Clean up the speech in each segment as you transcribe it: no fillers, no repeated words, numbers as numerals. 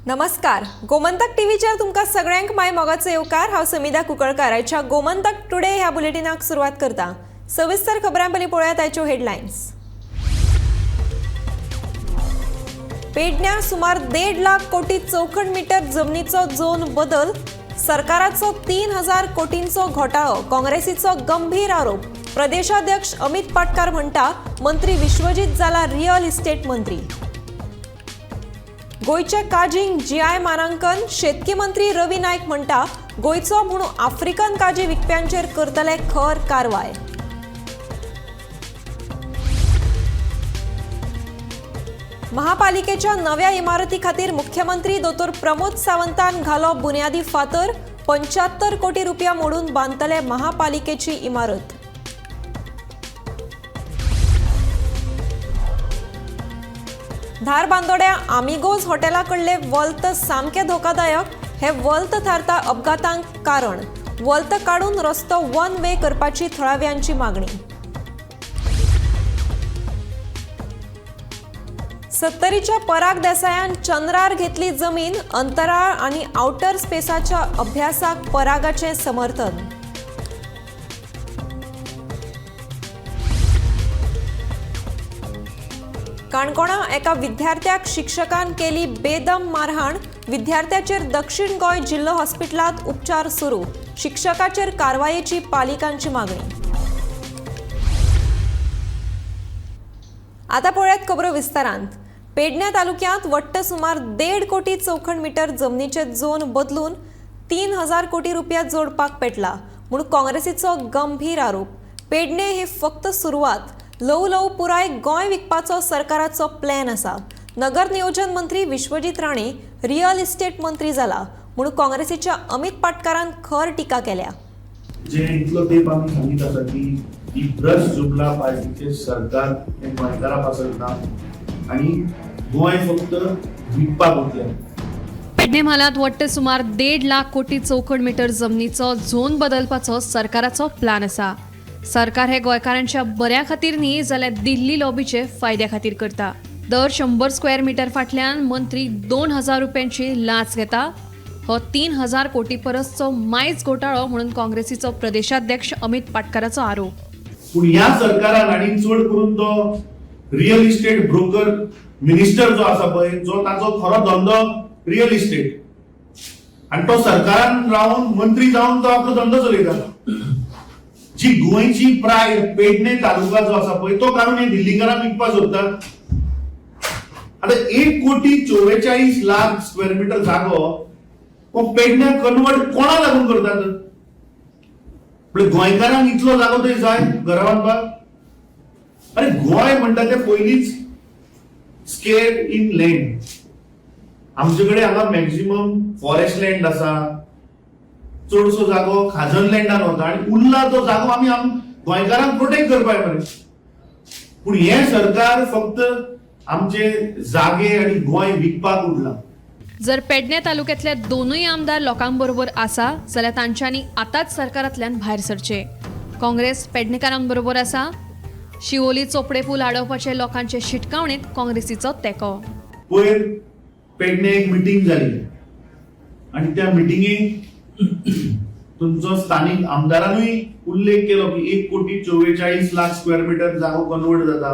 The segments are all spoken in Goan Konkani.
नमस्कार, गोमंतक टीव्हीचेर तुमकां सगळ्यांक माय मोगाचो येवकार. हांव समिधा कुंकळकार. आयच्या गोमंतक टुडे ह्या बुलेटिनाक सुरवात करता. सविस्तर खबरां पयलीं पळोवया आयच्यो हेडलायन्स. पेडण्यां सुमार 1.5 लाख कोटी चौखण मीटर जमनीचो झोन बदल, सरकाराचो 3,000 कोटींचो घोटाळो, काँग्रेसीचो गंभीर आरोप. प्रदेशाध्यक्ष अमित पाटकार म्हणटा मंत्री विश्वजीत जाला रियल इस्टेट मंत्री. गोंयचे काजींक जीआय मानांकन, शेतकी मंत्री रवी नायक म्हणटा गोंयचो म्हूण आफ्रिकन काजी विकप्यांचेर करतले खर कारवाय. महापालिकेच्या नव्या इमारती खातीर मुख्यमंत्री दोतोर प्रमोद सावंतान घालो बुन्यादी फातर, 75 कोटी रुपया मोडून बांदतले महापालिकेची इमारत. धारबांदोड्या आमिगोज हॉटेला कडले वल्त सामके धोकादायक, हे वल्त थारता अपघातांक कारण, वल्त काडून रस्तो वन वे करपाची थळाव्यांची मागणी. सत्तरीच्या पराग देसायान चंद्रार घेतली जमीन, अंतराळ आनी आउटर स्पेसाच्या अभ्यासाक परागाचें समर्थन. काणकोणा एका विद्यार्थ्याक शिक्षकान केली बेदम मारहाण, विद्यार्थ्याचेर दक्षिण गोंय जिल्लो हॉस्पिटलांत उपचार सुरू, शिक्षकाचेर कारवायेची पालिकांची मागणी. आता पळयात खबरो विस्तारांत. पेडण्या तालुक्यांत वट्ट सुमार 1.5 कोटी चौखण मीटर जमनीचे झोन बदलून 3,000 कोटी रुपया जोडपाक पेटला म्हूण काँग्रेसीचो गंभीर आरोप. पेडणे ही फक्त सुरवात, ल्हवू ल्हवू पुराय गोंय विकपाचो सरकाराचो प्लॅन आसा. नगर नियोजन मंत्री विश्वजीत राणे रियल इस्टेट मंत्री जाला म्हूण काँग्रेसीच्या अमित पाटकारान खर टिका केल्या. जे इतलो तेप आमी सांगीत आसा की ही भ्रश्ट जुबला पार्टीचे सरकार हे गोंयकारा पासत ना आनी गोंय फक्त विकपाक उरलें. पेडणे म्हालांत वट्ट सुमार 1.5 लाख कोटी चौखण मीटर जमनीचो झोन बदलपाचो सरकाराचो प्लान आसा. सरकार हे गोंयकारांच्या बऱ्या खातीर न्ही जाल्यार दिल्ली लॉबीचे फायद्या खातीर करता. दर 100 स्क्वेअर मीटर फाटल्यान मंत्री 2,000 रुपयांची लांच घेता. हो 3,000 कोटी परसचो मायज घोटाळो म्हणून काँग्रेसीचो प्रदेशाध्यक्ष अमित पाटकाराचो आरोप. पूण ह्या सरकारान आनी चड करून तो रियल इस्टेट ब्रोकर मिनिस्टर जो आसा पळय, जो ताचो खरो धंदो रियल इस्टेट, आनी तो सरकारान रावन मंत्री जावन तो आपलो धंदो चलयता. जी गोंयची प्रायड पेडणे तालुका जो आसा पळय तो काडून हे दिल्लीकारांक विकपाक सोदतात. आतां 1,44,00,000 स्क्वेअर मिटर जागो हो पेडण्या कन्वर्ट कोणा लागून करतात? म्हणजे गोंयकारांक इतलो जागो तरी जाय घरा बांदपाक? अरे गोंय म्हणटा ते पयलींच स्केर इन लँड. आमचे कडेन हांगा मॅक्झिमम फॉरेस्ट लँड आसा, चडसो जागो खाजन लँडान वता आनी उरला तो जागो आमी गोंयकारांक प्रोटेक्ट करपाक मरे. पूण हें सरकार फक्त आमचे जागे आनी गोंय विकपाक उरलां. जर पेडणे तालुक्यातले दोनूय आमदार लोकांबरोबर आसा जाल्यार तांच्यांनी आतांच सरकारांतल्यान भायर सरचे. काँग्रेस पेडणेकारांबरोबर आसा. शिवोली चोपडे पूल आडोवपाचे लोकांचे शिटकावणेंत काँग्रेसीचो तेंको. पयर पेडणे एक मिटींग जाली आनी त्या मिटिंगेक तुमचो स्थानीक आमदारानूय उल्लेख केलो की 1,44,00,000 स्क्वेअर मिटर जागो कन्वर्ट जाता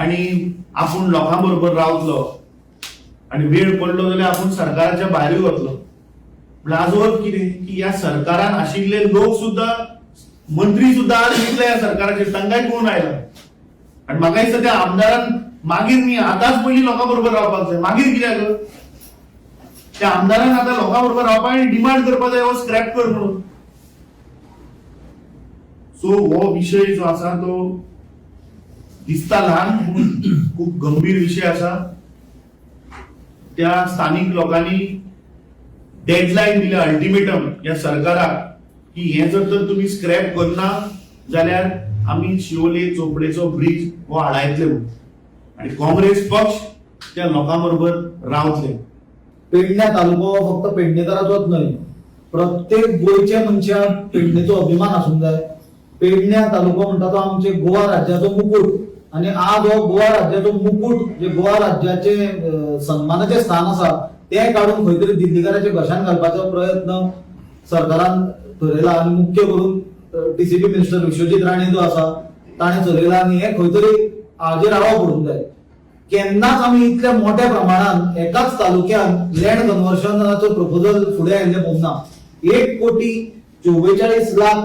आनी आपूण लोकां बरोबर रावतलो आनी वेळ पडलो जाल्यार आपूण सरकाराच्या भायरूय वतलो. म्हळ्यार हाजो अर्थ कितें की ह्या सरकारान आशिल्ले लोक सुद्दां मंत्री सुद्दां आज विकले ह्या सरकाराचेर, तांकांय कळून आयला. आनी म्हाका दिसता त्या आमदारान मागीर न्ही आतांच पयलीं लोकां बरोबर रावपाक जाय. मागीर कित्याक त्या आमदारान आतां लोकां बरोबर रावपाक आनी डिमांड करपाक जाय हो स्क्रॅप कर म्हणून. सो हो विशय जो आसा तो दिसता ल्हान पूण खूब गंभीर विशय आसा. त्या स्थानीक लोकांनी डेडलायन दिल्या, अल्टिमेटम ह्या सरकाराक की हें जर तर तुमी स्क्रॅप करना जाल्यार आमी शिवोले चोपडेचो ब्रीज हो आडायतले म्हणून. आनी काँग्रेस पक्ष त्या लोकां बरोबर रावतले. पेडण्या तालुको फक्त पेडणेकाराचोच न्हय, प्रत्येक गोंयच्या मनशाक पेडणेचो अभिमान आसूंक जाय. पेडण्या तालुको म्हणटा तो आमचे गोवा राज्याचो मुकूट आनी आज हो गोवा राज्याचो मुकूट जे गोवा राज्याचे सन्मानाचें स्थान आसा तें काडून खंय तरी दिल्लीकाराच्या घशान घालपाचो प्रयत्न सरकारान थरयला आनी मुख्य करून टीसीपी मिनिस्टर विश्वजीत राणे जो आसा ताणें चलयला आनी हें खंय तरी हाजेर आळो पडूंक जाय. केन्नाच आमी इतल्या मोठ्या प्रमाणान एकाच तालुक्यान लँड कन्वर्शनाचो प्रपोजल फुडें आयिल्लें पळोवंक ना. 1,44,00,000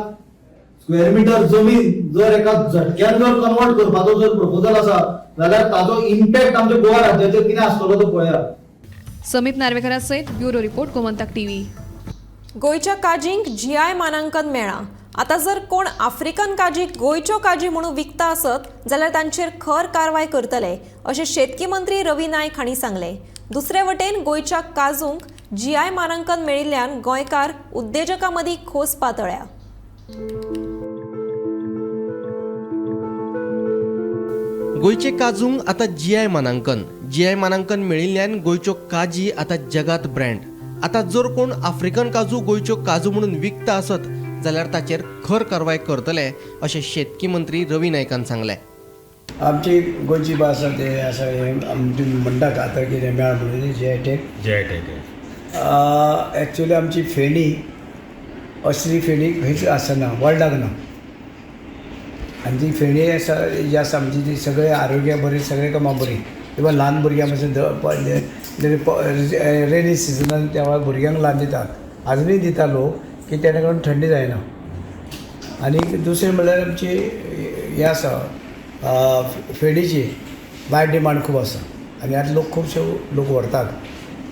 स्क्वेअर मिटर जमीन जर एका झटक्यान जर कन्वर्ट करपाचो जर प्रपोजल आसा जाल्यार ताजो इम्पॅक्ट आमच्या गोवा राज्याचेर कितें आसतलो तो पळयात. समीप नार्वेकरा सयत ब्युरो रिपोर्ट, गोमंतक टीव्ही. गोंयच्या काजींक जीआय मानांकन मेळ्ळां. आतां जर कोण आफ्रिकन काजी गोंयच्यो काजी म्हणून विकता आसत जाल्यार तांचेर खर कारवाय करतले अशें शेतकी मंत्री रवी नायक हांणी सांगलें. दुसरे वटेन गोंयच्या काजूंक जीआय मानांकन मेळिल्ल्यान गोंयकार उद्देजकां मदीं खोस पातळ्ळ्या. गोंयचे काजूंक आतां जीआय मानांकन. जीआय मानांकन मेळिल्ल्यान गोंयच्यो काजी आतां जगात ब्रँड. आतां जर कोण आफ्रिकन काजू गोंयच्यो काजू म्हणून विकता आसत जाल्यार ताचेर खर कारवाय करतले अशें शेतकी मंत्री रवी नायकान सांगलें. आमची गोंयची भास आसा ते आसा हें आमची म्हणटात आतां कितें मेळ म्हणून GI tag. GI tag actually आमची फेणी असली फेणी खंयच आसना वर्ल्डाक ना. आनी ती फेणी आसा जी आसा आमची ती सगळे आरोग्या बरी, सगळे कामां बरी. इवन ल्हान भुरग्यां पासून रेनी सिजनान त्या वेळार भुरग्यांक ल्हान दितात, आजुनूय दिता लोक की तेणे करून थंडी जायना. आनी दुसरें म्हणल्यार आमची हें आसा फेणीची वायट डिमांड खूब आसा आनी आतां लोक खुबशे लोक व्हरतात.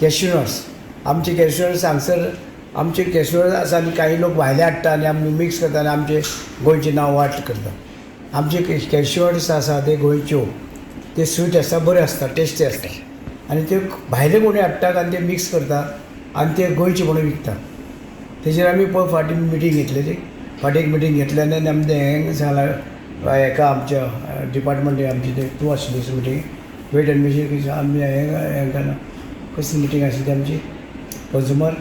कॅश्युनट्स, आमचे कॅश्युनट्स हांगसर आमचे कॅश्युनट्स आसा आनी कांय लोक भायले हाडटा आनी आमी मिक्स करता आनी आमचे गोंयचें नांव वायट करता. आमचे कॅश्युनट्स आसा ते गोंयच्यो, ते स्वीट आसता, बऱ्यो आसता, टेस्टी आसता आनी ते भायले कोणी हाडटात आनी ते मिक्स करता आनी ते गोंयचे म्हणून विकतात. तेजेर आमी पळय फाटीं मिटींग घेतलेली, फाटीं एक मिटींग घेतली आनी आमचें हें सांगलां हेका आमच्या डिपार्टमेंट आमची ते तूं आशिल्ली मिटींग वेट एंड मिशीन आमी हें कसली मिटींग आशिल्ली ती आमची कंज्युमर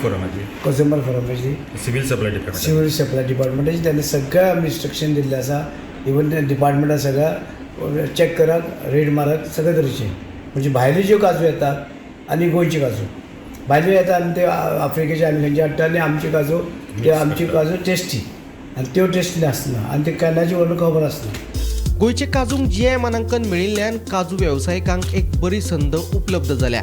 फोरमाची, कंज्युमर फोरमाची, civil supply department, civil supply डिपार्टमेंटाची. तेन्ना सगळ्या आमी इन्स्ट्रक्शन दिल्लें आसा. इवन डिपार्टमेंटा सगळ्या चॅक करात, रेड मारात सगळे तरेचे. म्हणजे भायल्यो ज्यो काजू येतात आनी गोंयच्यो काजू भायल्यो येता आनी ते आफ्रिकेचे आनी खंयचे हाडटा आनी आमच्यो काजू त्यो आमच्यो काजू टेस्टी आनी त्यो टेस्टी आसना आनी ते केन्नाची व्हरून खबर आसना. गोंयचे काजूंक जीआय मानांकन मेळिल्ल्यान काजू वेवसायिकांक एक बरी संद उपलब्ध जाल्या.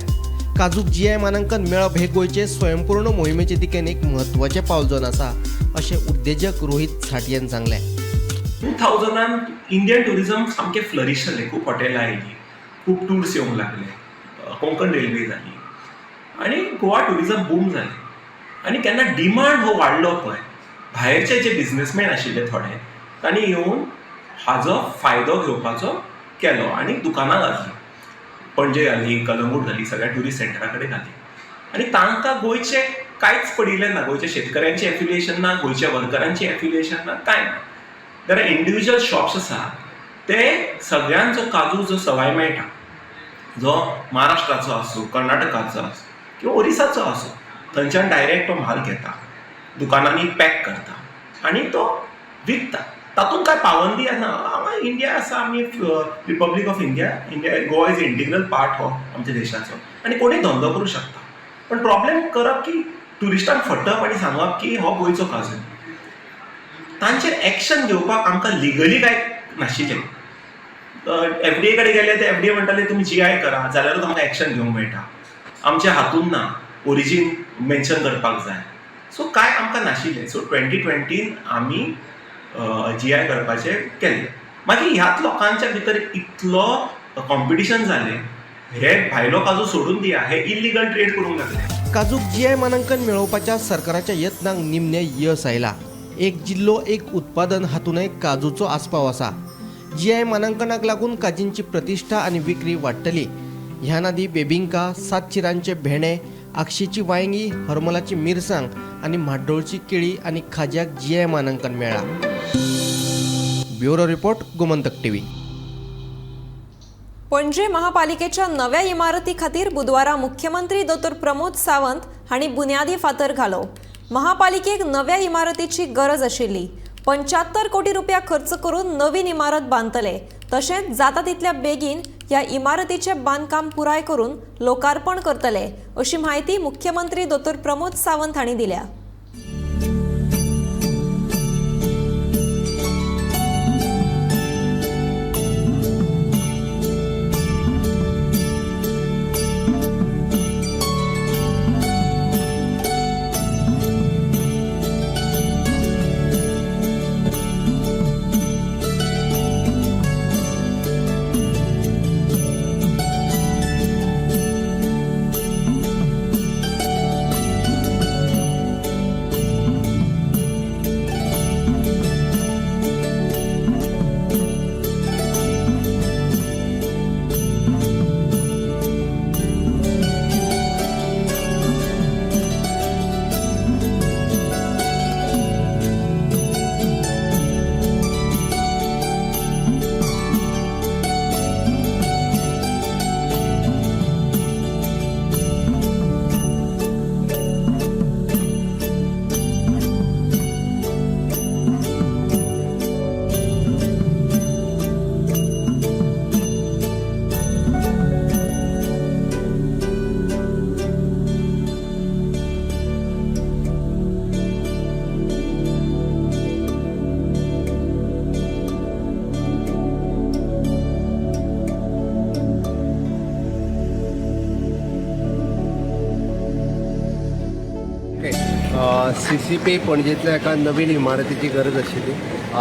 काजूक जीआय मानांकन मेळप हे गोंयचे स्वयंपूर्ण मोहिमेचे दिकेन एक म्हत्वाचें पावल जावन आसा अशें उद्देजक रोहीत साठयेन सांगलें. 2000 इंडियन ट्युरिजम सामकें फ्लरीश जालें. खूब हॉटेलां आयलीं, खूब टुर्स येवंक लागले, कोंकण रेल्वे जाली आनी गोवा ट्युरिजम बूम जालें. आनी केन्ना डिमांड हो वाडलो पळय, भायरचे जे बिजनसमॅन आशिल्ले थोडे तांणी येवन हाजो फायदो घेवपाचो केलो आनी दुकानां घातलीं, पणजे घाली, कलंगूट घाली, सगळ्या ट्युरिस्ट सेंटरा कडेन घाली. आनी तांकां गोंयचें कांयच पडिल्लें ना, गोंयच्या शेतकऱ्यांचें एफिलिएशन ना, गोंयच्या वर्करांचें एफिलिएशन ना, कांय ना. जाल्यार इंडिविज्युअल शॉप्स आसा ते सगळ्यांचो काजू जो सवाय मेळटा, जो महाराष्ट्राचो आसूं, कर्नाटकाचो आसूं किंवा ओरिसाचो आसूं, थंयच्यान डायरेक्ट तो म्हाल घेता, दुकानांनी पॅक करता आनी तो विकता. तातूंत कांय पाबंदी ना. हांगा इंडिया आसा, आमी Republic of India, India Goa is integral part हो आमच्या देशाचो आनी कोणूय धंदो करूं शकता. पण प्रॉब्लेम करप की ट्युरिस्टांक फटप आनी सांगप की हो गोंयचो काजू. तांचेर एक्शन घेवपाक आमकां लिगली कांय नाशिल्लें. एफडीए कडेन गेले ते एफडीए म्हणटाले तुमी जीआय करा जाल्यारूच आमकां एक्शन घेवंक मेळटा, आमच्या हातून ना, ओरिजीन मेन्शन करपाक जाय. सो कांय आमकां नाशिल्लें. सो 2020 आमी जीआय करपाचें केलें. मागीर ह्याच लोकांच्या भितर इतलो कॉम्पिटिशन जालें, हे भायलो काजू सोडून दिया, हे इलिगल ट्रेड करूंक लागले. काजूक जीआय मानांकन मेळोवपाच्या सरकाराच्या यत्नांक निमणें यस आयलां. एक जिल्लो एक उत्पादन हातूंतय काजूचो आस्पाव आसा. जीआय मानांकनाक लागून काजींची प्रतिश्ठा आनी विक्री वाडटली. ह्या नादी बेबिंका, सात चिरांचे भेंडे, आगशीची वांयगी, हरमलाची मिरसांग आनी म्हाड्डोळची केळी आनी खाज्याक जीआय मानांकन मेळ्ळां. Bureau report, Gomantak TV. Panaji महापालिकेच्या नव्या इमारती खातीर बुधवारा मुख्यमंत्री दोतोर प्रमोद सावंत हांणी बुन्यादी फातर घालो. महापालिकेक नव्या इमारतीची गरज आशिल्ली. 75 कोटी रुपया खर्च करून नवीन इमारत बांदतले. तशेंच जाता तितल्या बेगीन ह्या इमारतीचें बांदकाम पुराय करून लोकार्पण करतले अशी म्हायती मुख्यमंत्री दोतोर प्रमोद सावंत हांणी दिल्या. सीसीपी पणजेंतल्या एका नवीन इमारतीची गरज आशिल्ली.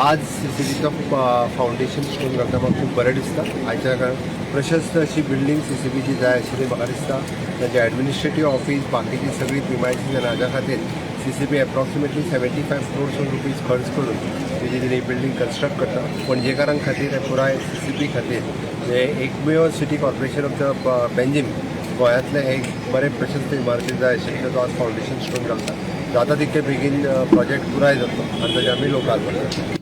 आज सीसीपीचो फावंडेशन स्टोन घालता म्हाका खूब बरें दिसता. आयच्या काळार प्रशस्त अशी बिल्डींग सीसीपीची जाय आशिल्ली म्हाका दिसता. तांचे एडमिनिस्ट्रेटीव ऑफीस बाकीची सगळी प्रिमायसीस आनी हाज्या खातीर सीसीपी एप्रॉक्सिमेटली 75 crores rupees खर्च करून तेजी तेणी बिल्डींग कन्स्ट्रक्ट करता. पणजेकारां खातीर पुराय सीसीपी खातीर हे एकमेव city corporation of the Panjim गोंयांतलें एक बरें प्रशस्त इमारती जाय आशिल्लें, तो आज फावंडेशन स्टोन घालता. जाता तितके बेगीन प्रोजेक्ट पुराय जातलो आनी ताजें आमी लोकार्पण करतले.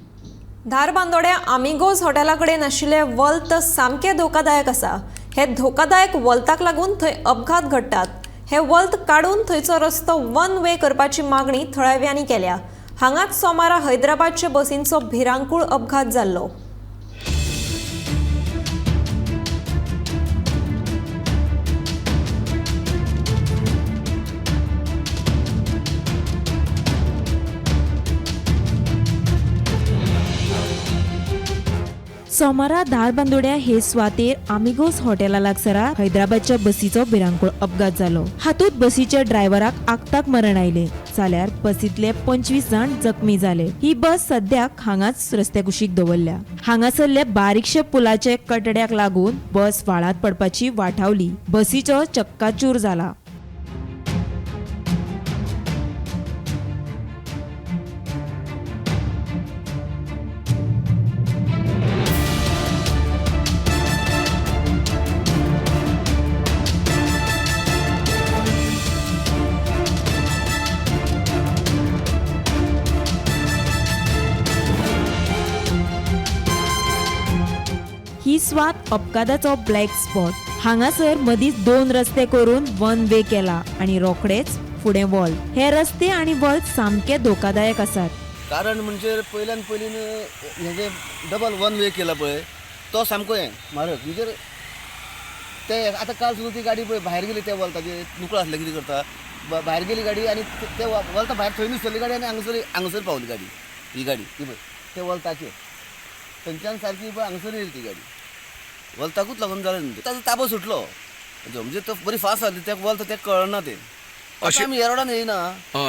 धारबांदोड्या आमिगोज हॉटेला कडेन आशिल्लें वल्त सामकें धोकादायक आसा. हे धोकादायक वल्ताक लागून थंय अपघात घडटात. हे वल्त काडून थंयचो रस्तो वन वे करपाची मागणी थळाव्यांनी केल्या. हांगाच सोमारा हैदराबादचे बसींचो भिरांकूळ अपघात जाल्लो. सोमारा धारबांदोड्या हे सुवातेर आमिगोस हॉटेला लागसरा हैदराबादच्या बसीचो भिरांकूळ अपघात जालो. हातूंत बसीच्या ड्रायव्हराक आक्ताक मरण आयलें जाल्यार बसींतले 25 जाण जखमी जाले. ही बस सद्याक हांगाच रस्त्या कुशीक दवरल्या. हांगासरले बारीकशे पुलाचे कटड्याक लागून बस व्हाळांत पडपाची वाठावली. बसीचो चक्काचूर जाला. ही स्वात अपघाताचो ब्लॅक स्पॉट. हांगासर मदींच 2 रस्ते करून वन वे केला आनी रोखडेच फुडें वॉल. हे रस्ते आनी वॉल सामके धोकादायक आसात. कारण म्हणजे पयल्यान पयलीं हे जे डबल वन वे केला पळय तो सामको हें म्हारग. म्हणजे ते आतां काल सुद्दां ती गाडी पळय भायर गेली त्या वॉल्ताचेर नुकळ आसलें कितें करता भायर गेली गाडी आनी ते वॉल्ता भायर थंय नुसरली गाडी आनी हांगासर पावली गाडी. ही गाडी ती पळय ते वॉल्ताचेर थंयच्यान सारकी पळय हांगासर येयली ती गाडी. वल्ताकूच लागून जालें न्हू ताजो ताबो सुटलो म्हणजे तो बरी फास्ट जाली त्या वल्त तें कळना तें. अशें आमी ह्या रोडान येयना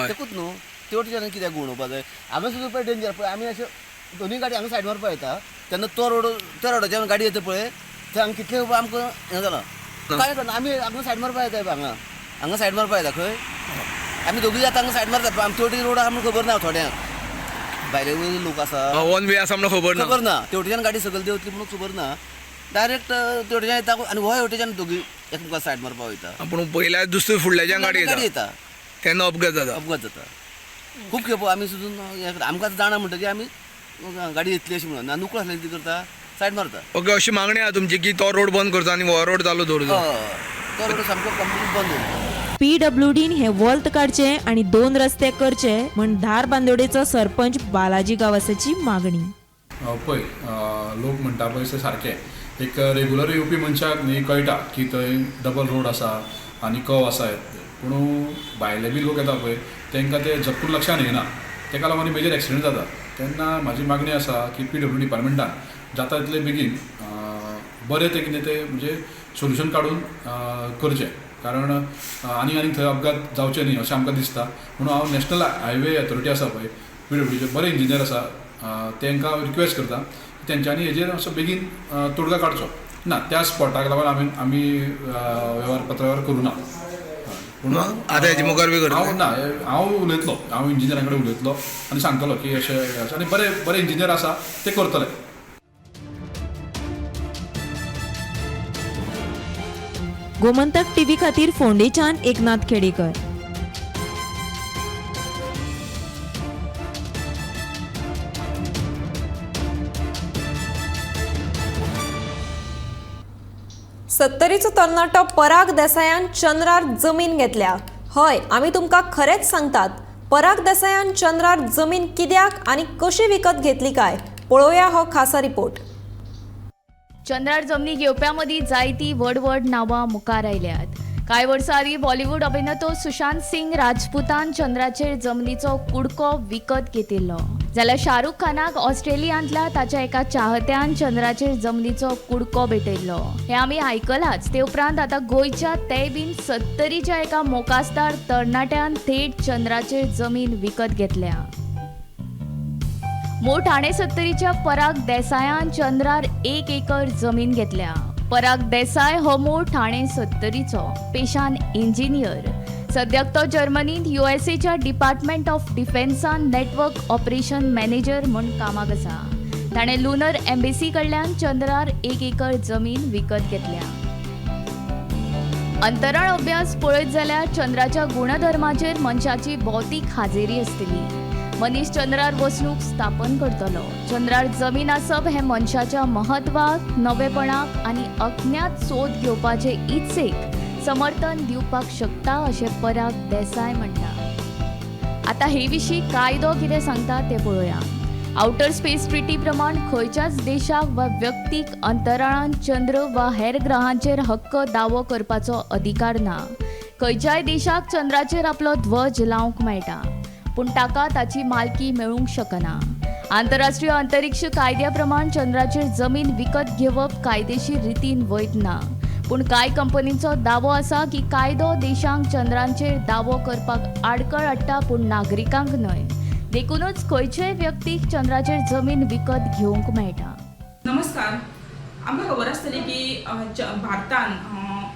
तेकूच न्हू ते वटेच्यान कित्याक गुंवडोवपा जाय. हांगा सुद्दां पळय डेंजर पळय आमी अशें दोनूय गाडी हांगा सायड मारपा येता तेन्ना तो रोड त्या रोडाच्यान गाडी येता पळय थंय हांगा कितले आमकां हें जालां कांय कळना. आमी हांगा सायड मारपा येता हांगा हांगा सायड मारपा येता खंय आमी दोगूय जाता हांगा सायड मारता. आमचे वटेन रोड आहा म्हणून खबर ना थोड्यांक भायले वयले लोक आसा वन वे आसा म्हणून खबर ना. खबर ना ते वटेच्यान गाडी सकयल देंवतली म्हणून खबर ना. डायरेक्ट ते वटेच्यान येता आनी हो वटेच्यान दोगी एकमेकां सायड मारपा वयता. पूण पयल्या दुसरे फुडल्याच्यान गाडी येता तेन्ना अपघात जाता. अपघात जाता खूब खेपो आमी सुद्दां आमकां जाणा म्हणटकीर आमी गाडी येतली अशें म्हणून नुकळ आसलें कितें करता सायड मारता. ओके, अशी मागणी आहा तुमची की तो रोड बंद करचो आनी हो रोड चालू दवरचो. तो रोड सामको कंप्लीट बंद दवरचो. पीडब्ल्यूडीन हे वॉल्त काडचे आनी 2 रस्ते करचे म्हण धारबांदोडेचो सरपंच बालाजी गांवसाची मागणी. पळय लोक म्हणटा पळय ते सारकें एक रेगुलर येवपी मनशाक न्ही कळटा की थंय डबल रोड आसा आनी कव आसा, पूण भायले बी लोक येता पळय तांकां ते झटकून लक्षान येना, ताका लागून मेजर एक्सिडंट जाता. तेन्ना म्हाजी मागणी आसा की पीडब्ल्यू डिपार्टमेंटान जाता तितले बेगीन बरें तें कितें तें म्हणजे सोल्युशन काडून करचें, कारण आनी आनी थंय अपघात जावचे न्ही अशें आमकां दिसता. म्हणून हांव नॅशनल हायवे अथॉरिटी आसा पळय पीडब्ल्यूडीचे बरे इंजिनियर आसा तांकां हांव रिक्वेस्ट करता तेंच्यांनी हेजेर असो बेगीन तोडगा काडचो ना. त्या स्पॉटाक लागून आमी वेव्हार पत्रवेव्हार करूं ना. पूण हांव ना, हांव उलयतलो, हांव इंजिनियरां कडेन उलयतलो आनी सांगतलो की अशें आनी बरे बरे इंजिनियर आसा ते करतले. गोमंतक टीव्ही खातीर फोंडेच्यान एकनाथ खेडेकर. सत्तरीचो तरणाटो पराग देसायान चंद्रार जमीन घेतल्या. हय, आमी तुमकां खरेंच सांगतात, पराग देसायान चंद्रार जमीन कित्याक आनी कशी विकत घेतली काय, पळोवया हो खासा रिपोर्ट. चंद्रार जमनी घेवप्यां मदीं जायतीं व्हड व्हड नांवां मुखार आयल्यात. कांय वर्सां आदीं बॉलिवूड अभिनेतो सुशांत सिंग राजपूतान चंद्राचेर जमनीचो कुडको विकत घेतिल्लो, जाल्यार शाहरुख खानाक ऑस्ट्रेलियांतल्या ताच्या एका चाहत्यान चंद्राचेर जमनीचो कुडको भेटयल्लो हें आमी आयकलाच. ते उपरांत आतां गोंयच्या तेय बीन सत्तरीच्या एका मोकास्तार तरणाट्यान थेट चंद्राचेर जमीन विकत घेतल्या. मूळ ठाणे सत्तरीच्या पराग देसायान चंद्रार 1 एकर जमीन घेतल्या. पराग देसाय हो मूळ ठाणे सत्तरीचो, पेशान इंजिनियर. सद्याक तो जर्मनींत युएसएच्या डिपार्टमेंट ऑफ डिफेन्सान नेटवर्क ऑपरेशन मॅनेजर म्हूण कामाक आसा. ताणें लुनर एम्बेसी कडल्यान चंद्रार 1 एकर जमीन विकत घेतल्या. अंतराळ अभ्यास पळयत जाल्यार चंद्राच्या गुणधर्माचेर मनशाची भौतीक हाजेरी आसतली. मनीस चंद्रार वसणूक स्थापन करतलो. चंद्रार जमीन आसप हें मनशाच्या म्हत्वाक, नवेपणाक आनी अज्ञात सोद घेवपाचे इत्सेक समर्थन दिवपाक शकता अशें पराग देसाय म्हणटा. आतां हे विशीं कायदो कितें सांगता तें पळोवया. आउटर स्पेस ट्रिटी प्रमाण खंयच्याच देशाक वा व्यक्तीक अंतराळांत चंद्र वा हेर ग्रहांचेर हक्क दावो करपाचो अधिकार ना. खंयच्याय देशाक चंद्राचेर आपलो ध्वज लावंक मेळटा, पूण ताका ताची मालकी मेळूंक शकना. आंतरराष्ट्रीय अंतरिक्ष कायद्या प्रमाण चंद्राचेर जमीन विकत घेवप कायदेशीर रितीन वैध ना, पूण कांय कंपनींचो दावो आसा की कायदो देशांक चंद्रांचेर दावो करपाक आडखळ हाडटा, पूण नागरिकांक न्हय. देखूनच खंयचेय व्यक्तीक चंद्राचेर जमीन विकत घेवंक मेळटा. नमस्कार, आमकां खबर आसतली की भारतान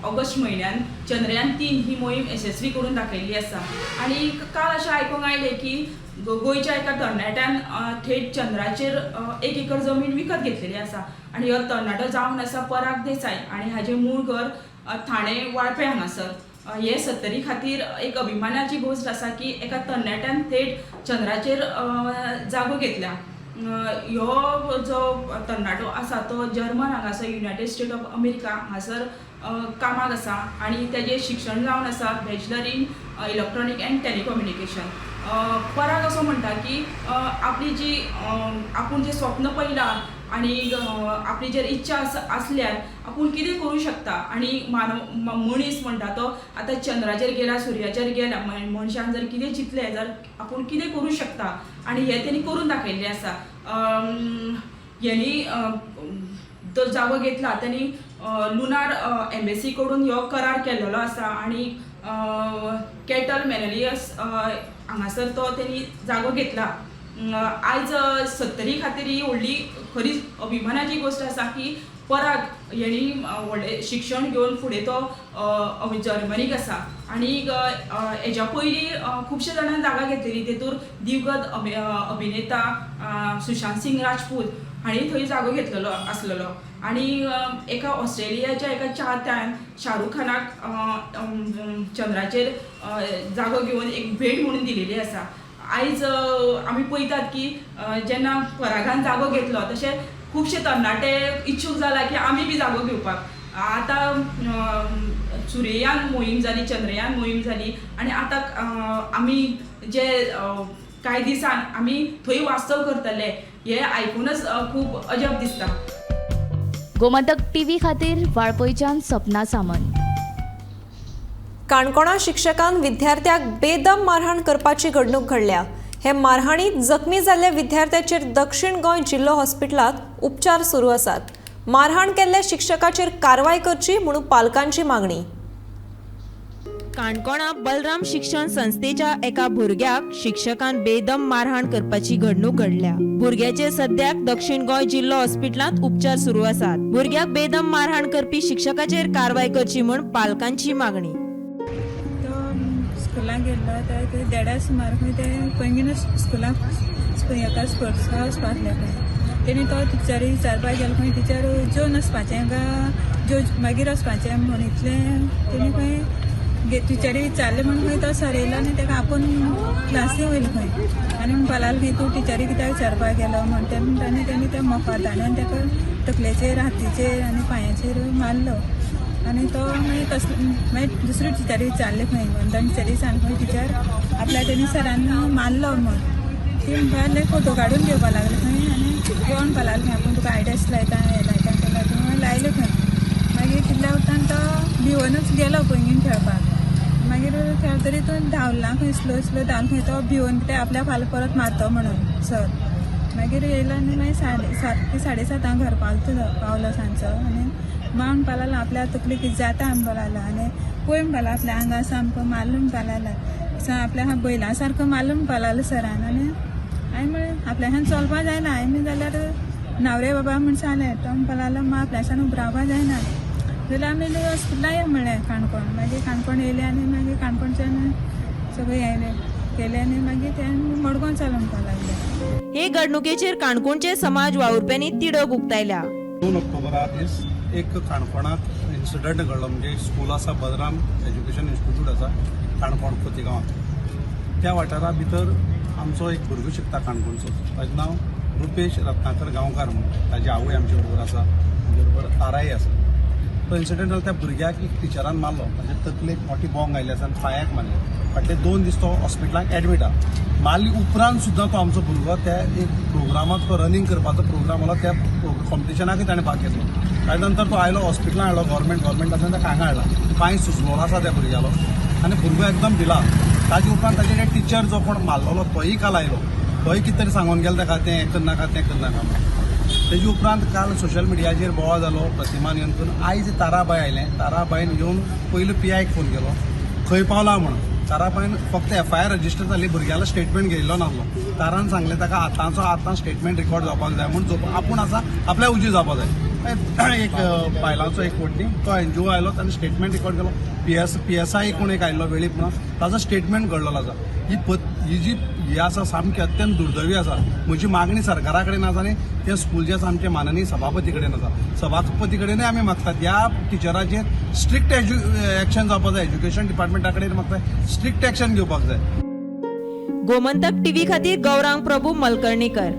ऑगस्ट म्हयन्यान चंद्रयान 3 ही मोहीम यशस्वी करून दाखयल्ली आसा आनी काल अशें आयकूंक आयलें की गोंयच्या एका तरणाट्यान थेट चंद्राचेर 1 एकर जमीन विकत घेतलेली आसा आनी हो तरणाटो जावन आसा पराग देसाय आनी हाजें मूळ घर ठाणे वाळपे हांगासर. हे सत्तरी खातीर एक अभिमानाची गोश्ट आसा की एका तरणाट्यान थेट चंद्राचेर जागो घेतल्या. ह्यो जो तरणाटो आसा तो जर्मन हांगासर युनायटेड स्टेट ऑफ अमेरिका हांगासर कामाक आसा आनी तेजें शिक्षण जावन आसा bachelor in electronic and telecommunication. Parag असो म्हणटा की आपली जी आपूण जें स्वप्न पळयलां आनी आपली जर इच्छा आसल्यार आपूण कितें करूं शकता आनी मानव मनीस म्हणटा तो आतां चंद्राचेर गेला, सुर्याचेर गेला, मनशान जर कितें चिंतलें जाल्यार आपूण कितें करूं शकता आनी हें तेणी करून दाखयल्लें आसा. हेणी जो जागो घेतला तेणी लुनार एम्बेसी कडून हो करार केल्लो आसा आनी कॅटल मॅनलियस हांगासर तो तेणी जागो घेतला. आयज सत्तरी खातीर ही व्हडली खरीच अभिमानाची गोश्ट आसा की पराग हेणी व्हडलें शिक्षण घेवन फुडें तो जर्मनीक आसा आनी हेज्या पयलीं खुबशे जाणांनी जागा घेतलेली, तेतूर दिवगत अभिनेता सुशांत सिंग राजपूत हांणी थंय जागो घेतलेलो आसलेलो आनी एका ऑस्ट्रेलियाच्या एका चाहत्यान शाहरुख खानाक चंद्राचेर जागो घेवन एक भेट म्हणून दिलेली आसा. आयज आमी पळयतात की जेन्ना परागान जागो घेतलो तशें खुबशे तरणाटे इच्छूक जाला की आमी बी जागो घेवपाक. आतां सुर्ययान मोहीम जाली, चंद्रयान मोहीम जाली आनी आतां आमी जे कांय दिसान आमी थंय वास्तव करतले हें आयकूनच खूब अजब दिसता. गोमंतक टीव्ही खातीर वाळपयच्यान सपना सामंत. काणकोणा शिक्षकान विद्यार्थ्याक बेदम मारहाण करपाची घडणूक घडल्या. हे मारहाणीत जखमी जाल्ल्या विद्यार्थ्याचेर दक्षिण गोंय जिल्लो हॉस्पिटलांत उपचार सुरू आसात. मारहाण केल्ल्या शिक्षकाचेर कारवाय करची म्हणून पालकांची मागणी. काणकोणा बलराम शिक्षण संस्थेच्या एका भुरग्याक शिक्षकान बेदम मारहाण करपाची घडणूक घडल्या. भुरग्याचे सद्याक दक्षिण गोंय जिल्लो हॉस्पिटलांत उपचार सुरू आसात. भुरग्याक बेदम मारहाण करपी शिक्षकाचेर कारवाय करची म्हूण पालकांची मागणी. स्कुलाक गेल्लो ते देडा सुमार खंय ते पैंगीण स्कुलाक हेका स्पोर्ट्साक वचपा आसले खंय तेणी तो टिचरी विचारपाक गेलो खंय टिचर जेवन वचपाचें काय जेव मागीर वचपाचें म्हूण इतलें तेणी खंय टिचरी विचारलें म्हूण खंय तो सर येयलो आनी ताका आपूण क्लासी वयलो खंय आनी म्हणपा लागलो खंय तूं टिचरी कित्याक विचारपाक गेलो म्हण ते म्हणटा आनी तेणी त्या मोफाताण्यान ताका तकलेचेर हातीचेर आनी पांयाचेर मारलो आनी तो मागीर कसलो मागीर दुसरी टिचरी विचारले खंय वंदन टिचरी सांग खंय टिचर आपल्या तेणी सरान मारलो म्हूण ती म्हणपा लागले फोटो काडून घेवपा लागले खंय आनी यो म्हणपा लागले खंय आपूण तुका आयडियास लायता हें लायता तें लायता मागीर लायले खंय. मागीर तितल्या उपरांत तो भिवनूच गेलो पैंगीण खेळपाक. मागीर खेळतरी तो धांवला खंय स्लो स्लो धांवन खंय तो भिवन ते आपल्या फाल्यां परत मारतो म्हणून सर. मागीर येयलो आनी मागीर 7:30 ते 7:30 घर पावलो सांजचो आनी मां म्हणपा लागलो आपल्या तकली कितें जाता म्हणपा लागलो आनी पळय म्हणपा लागलो आपल्या आंगा सामको मारलो म्हणपा लागला आपल्या बैला सारको मारलो म्हणपा लागलो सरान. आनी हांवें म्हळें आपल्याच्यान चलपा जायना हांवें जाल्यार न्हावरे बाबा म्हूण सांगलें तो म्हणपा लागलो मां आपल्याच्यान उबरावपा जायना जाल्यार आमी हॉस्पिटलां या म्हळें काणकोण. मागीर काणकोण येयले आनी मागीर काणकोणच्यान सगळें येयलें केलें आनी मागीर ते मडगांव चालू म्हणपा लागले. हे घडणुकेचेर काणकोणचे समाज वावुरप्यांनी तिडक उक्तायल्या. 2 ऑक्टोबरा दीस एक काणकोणांत इन्सिडंट घडलो म्हणजे स्कूल आसा बलराम एज्युकेशन इन्स्टिट्यूट आसा काणकोण खोतीगांवांत. त्या वाठारा भितर आमचो एक भुरगो शिकता काणकोणचो, ताजें नांव रुपेश रत्नाकर गांवकार म्हणून. ताजी आवय आमचे बरोबर आसा, आमचे बरोबर ताराय आसा. तो इन्सिडंट जालो त्या भुरग्याक एक टिचरान मारलो, ताजे तकलेक मोठी बोंग आयली आसा आनी पांयाक मारले. फाटले 2 दीस तो हॉस्पिटलांत एडमीट आसा. मारली उपरांत सुद्दां तो आमचो भुरगो त्या एक प्रोग्रामाक तो रनींग करपाचो प्रोग्राम आसलो त्या कॉम्पिटिशनाकय ताणें भाग घेतलो. ताजे नंतर तो आयलो हॉस्पिटलांत हाडलो, गव्हर्मेंटांतल्यान ताका हांगा हाडला. पांय सुजलोलो आसा त्या भुरग्यालो आनी भुरगो एकदम भिला. ताजे उपरांत ताजे टिचर जो कोण मारलेलो तोय काल आयलो, तोय कितें तरी सांगून गेलो ताका तें करनाका तें करनाका. तेजे उपरांत काल सोशल मिडियाचेर बोवाळ जालो प्रतिमान येवन करून. आयज ताराबाय आयलें, ताराबायन येवन पयलो पी आयक फोन केलो खंय पावला म्हणून. ताराबायन फक्त एफआयआर रजिस्टर जाली, भुरग्यालो स्टेटमेंट घेयल्लो नासलो. तारान सांगलें ताका आतांचो आतां स्टेटमेंट रिकॉर्ड जावपाक जाय म्हूण आपूण आसा आपल्या उजी जावपाक जाय. एक बायलांचो एक वडली तो एनजीओ आयलो, ताणें स्टेटमेंट रिकॉर्ड केलो. पी एस I कोण एक आयिल्लो वेळीप म्हणून ताजो स्टेटमेंट घडलेलो आसा. ही जी ही आसा सामकी अत्यंत दुर्दैवी आसा. म्हजी मागणी सरकारा कडेन आसा आनी ते स्कूल जे आसा आमचे माननीय सभापती कडेन आसा. सभापती कडेनय आमी मागतात ह्या टिचराचेर स्ट्रिक्ट एक्शन जावपाक जाय. एज्युकेशन डिपार्टमेंटा कडेन मागता स्ट्रिक्ट एक्शन घेवपाक जाय. गोमंतक टीव्ही खातीर गौरांग प्रभू मलकर्णीकर.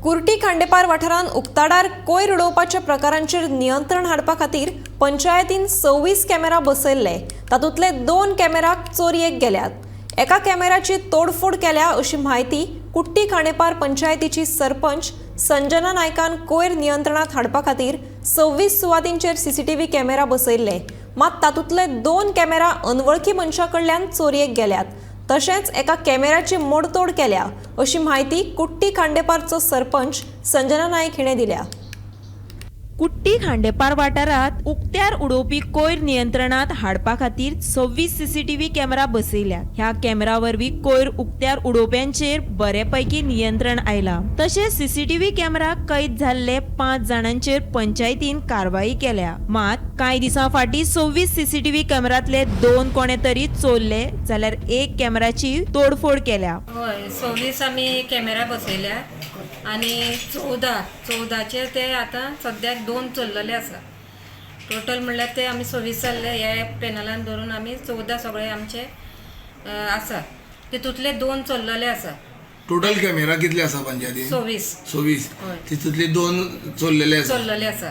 कुर्टी खांडेपार वाठारांत उक्ताडार कोयर उडोवपाच्या प्रकारांचेर नियंत्रण हाडपा खातीर पंचायतीन 26 कॅमेरा बसयल्ले. तातूंतले 2 कॅमेराक चोरयेक गेल्यात. एका कॅमेराची तोडफोड केल्या अशी म्हायती कुट्टी खांडेपार पंचायतीची सरपंच संजना नायकान कोयर नियंत्रणात हाडपा खातीर 26 सुवातींचेर सीसीटीव्ही कॅमेरा बसयल्ले, मात तातूंतले 2 कॅमेरा अनवळखी मनशा कडल्यान चोरयेक गेल्यात. तशेंच एका कॅमेराची मोडतोड केल्या अशी म्हायती कुट्टी खांडेपारचो सरपंच संजना नायक हिणें दिल्या. कुट्टी खांडेपार वाठारांत उक्त्यार उडोवपी कोयर नियंत्रणात हाडपा खातीर 26 सीसीटीव्ही कॅमेरा बसयल्यात. ह्या कॅमेरा वरवीं कोयर उक्त्यार उडोवप्यांचेर बरेपैकी नियंत्रण आयलां. तशेंच सीसीटीव्ही कॅमेरा कैद जाल्ले 5 जाणांचेर पंचायतीन कारवाई केल्या. मात कांय दिसां फाटीं 26 सीसीटीव्ही कॅमेरांतले 2 कोणे तरी चोरले जाल्यार 1 कॅमेराची तोडफोड केल्या. हय, 26 आमी कॅमेरा बसयल्या आनी 14चे ते आतां सद्याक 2 चल्लले आसा. टोटल म्हणल्यार ते आमी 26 जाल्ले ह्या पॅनलान धरून आमी 14 सगळे आमचे आसा, तितूंतले 2 चल्लले आसा. टोटल कॅमेरा कितले आसा पंचायतीन? 26. 26. हय. तितूंतले 2 चोरलेले आसा. चल्लले आसा.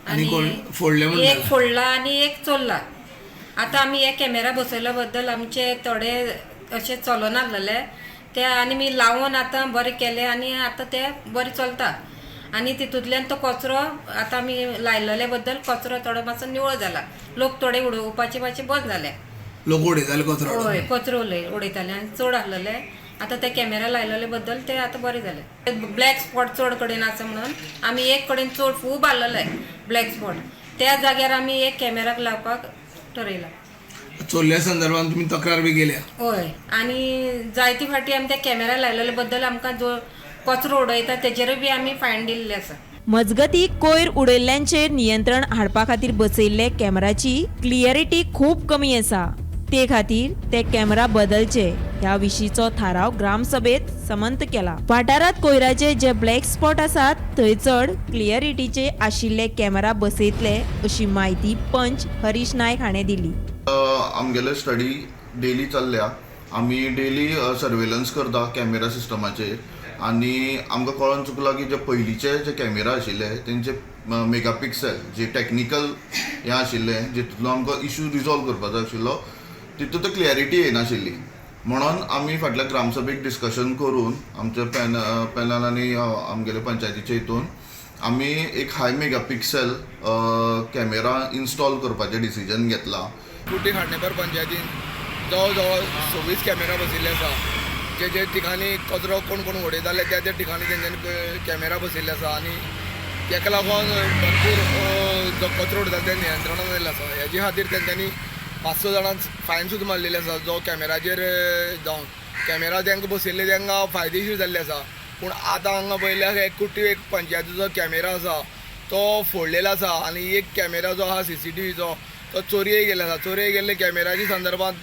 आनी कोण फोडले म्हणटा? एक फोडला आनी एक चोरला. आतां आमी हे कॅमेरा बसयल्या बद्दल आमचे थोडे अशे चलनासलेले ते आनी मी लावन आतां बरें केलें आनी आतां ते बरें चलता आनी तितूंतल्यान तो कचरो आतां आमी लायलेले बद्दल कचरो थोडो मातसो निवळ जाला. लोक थोडे उडोवपाचे मातशे बंद जाले. लोक उडयताले कचरो? हय, कचरो उडयताले आनी चड आसलेले. आतां ते कॅमेरा लायलेले बद्दल ते आतां बरें जाले. ब्लॅक स्पॉट चड कडेन आसा म्हणून आमी एक कडेन चड खूब आसलेले ब्लॅक स्पॉट, त्या जाग्यार आमी एक कॅमेराक लावपाक ठरयला. चोरल्या संदर्भात तुम्ही तक्रार बी केल्या? हय, आनी जायते फावटी आमी त्या कॅमेरा लायलेले बद्दल आमकां जो कचरो उडयता तेजेरूय बी आमी फायन दिल्ले आसा. मजगती कोयर उडयल्ल्यांचेर नियंत्रण हाडपा खातीर बसयल्ले कॅमेराची क्लियरिटी खूब कमी आसा, ते खातीर ते कॅमेरा बदलचे ह्या विशींचो थाराव ग्रामसभेत समंत केला. वाठारांत कोयराचे जे ब्लॅक स्पॉट आसात थंय चड क्लियरिटीचे आशिल्ले कॅमेरा बसयतले अशी म्हायती पंच हरीश नायक हाणें दिली. आमगेले स्टडी डेली चल्ल्या, आमी डेली सर्वेलन्स करता कॅमेरा सिस्टमाचेर आनी आमकां कळोन चुकलां की जे पयलींचे जे कॅमेरा आशिल्ले तेंचे मेगापिक्सल जे टॅक्निकल हें आशिल्लें जितूंतलो आमकां इशू रिजॉल्व करपाचो आशिल्लो तितूंत क्लॅरिटी येनाशिल्ली. म्हणून आमी फाटल्या ग्रामसभेक डिस्कशन करून आमच्या पॅनल आनी आमगेले पंचायतीचे हितून आमी एक हाय मेगापिक्सल कॅमेरा इन्स्टॉल करपाचें डिसिजन घेतलां. कुटी खांडेपार पंचायतीन जवळ जवळ 26 कॅमेरा बसयल्ले आसा. जे जे ठिकाणी कचरो कोण कोण उडयताले त्या त्या ठिकाणी तेंच्यांनी कॅमेरा बसयल्ले आसा आनी तेका लागून भरपूर जो कचरो उडयता ते नियंत्रणान आयिल्लो आसा. हेजे खातीर तेंच्यांनी 500 जाणांक फायन सुद्दां मारलेले आसा जो कॅमेराचेर जावन कॅमेरा तांकां बसयल्ले तांकां फायदेशीर जाल्ले आसा. पूण आतां हांगा पळयल्यार एक कुटी एक पंचायतीचो कॅमेरा आसा तो फोडलेलो आसा आनी एक कॅमेरा जो आसा CCTVचो तो चोरयेक गेल्लो आसा. चोरयेक गेल्ले कॅमेराच्या संदर्भात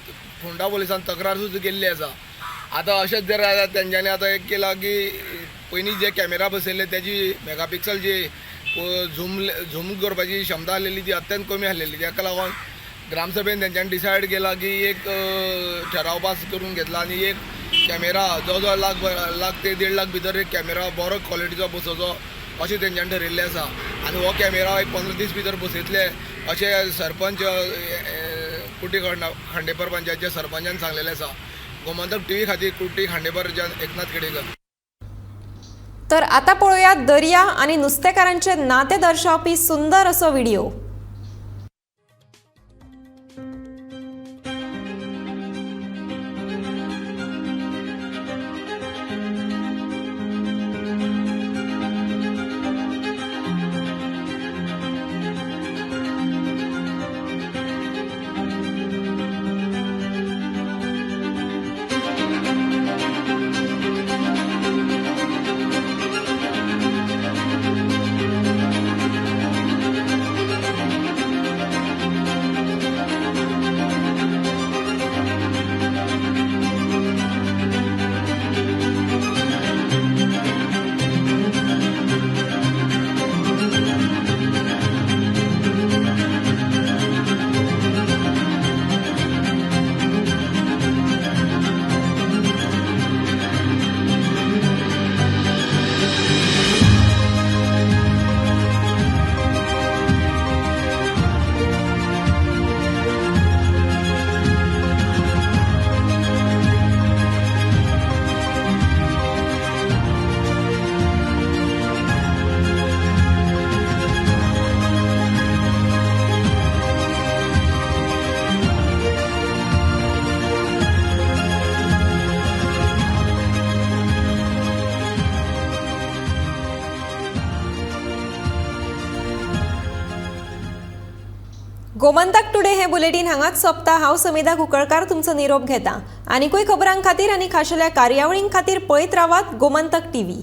फोंडा पुलिसान तक्रार सुद्दां केल्ली आसा. आतां अशेंच जर तेंच्यांनी आतां एक केलां की पयलीं जे कॅमेरा बसयल्ले तेजी मेगापिक्सल जी झूम करपाची क्षमता आसलेली ती अत्यंत कमी आसलेली. तेका लागून ग्रामसभेन तेंच्यांनी डिसायड केला की एक ठराव पास करून घेतला आनी एक कॅमेरा जो जो लाख ते 1.5 लाख भितर एक कॅमेरा बरो क्वॉलिटीचो बसोवचो अशें तेंच्यांनी ठरयल्लें आसा. आनी हो कॅमेरा एक 15 दीस भितर बसयतले अशें सरपंच कुटी खांडेपार पंचायतीच्या सरपंचान सांगलेलें आसा. गोमंतक टीव्ही खातीर कुटी खांडेपारच्यान एकनाथ खेडेकर. तर आता पळोवया दर्या आनी नुस्तेकारांचे नाते दर्शावपी सुंदर असो व्हिडिओ. गोमंतक टुडे हे बुलेटीन हांगाच सोंपता. हांव समिधा कुंकळकार तुमचो निरोप घेता. आनीकूय खबरां खातीर आनी खाशेल्या कार्यावळीं खातीर पळयत रावात गोमंतक टीव्ही.